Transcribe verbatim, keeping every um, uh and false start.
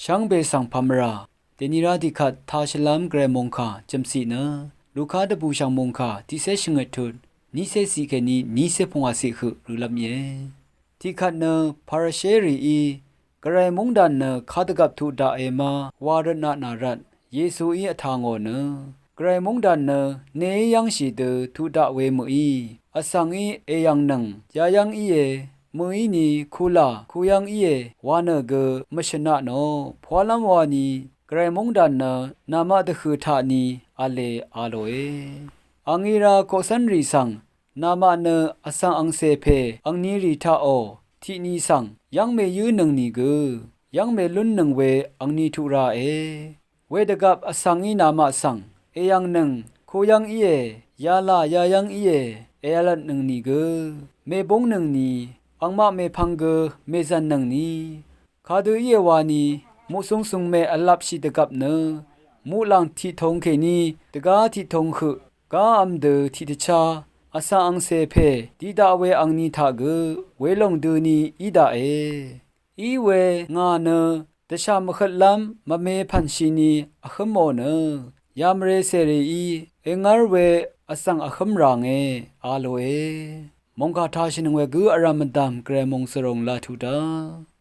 Shvngbe svng pàmvrà dèni rá tiqkvt tashvlv́m gvray mòngkà jv̀mciq nø Luka dvbùshv̀ng mòngkà tiqcé shvngøt tut nícé ciq kèní nícé pungwàciq høq rø̄lv́m íe. Tiqkvt nø Parisherìí gvray móngdàn nø kadvgvp tuq daqe má wa rvtnaq nà rvt Yesuí vtà ngò nø gvray móngdàn nø neí yv́ngshì dø tuq daq we mø̀í vsvng í èyv̀ngnøng yayv́ng íe, mø̀íni kulà kuyv́ng íe wa nø gø mvshø̀naq nò pwálv́m wani gvray móngdàn nø namaq dvhø̀ taq ni v̄le a lòe. Angí rá koqcv́nrì svng namaq nø vsvng angcè pè angnirì taqò tiqni svng yv́ng mèyǿnøng nìgø yv́ng mèlúnnøng we angni tuq rae. Wedvgvp vsvng í namaq svng èyv̀ngnøng kuyv́ng íe, yalà yayv́ng íe èv̄lvtnøng nìgø mèbúngnøng ni angmaq mèpvng gø mèzv̀nnøng ni kadø íe wani muqsung sungme vlapshì dvgvp nø muqlàng tiqtong kèní dvgá tiqtong høq gávm dø tiqdvchá vsvng angcè pè di daq we angni taq gø welòng døni í daqe. Iwe ngà nø dvshà mvhøtlv́m mvme pv̀nshini vhǿmò nø yamvre cèrìí èngv́r we vsvng vhǿm rànge a lòe. Mòngkà tashìnøng we gǿ vrv̀m mvdv̀m gvray mòngsvròng laq tuq daq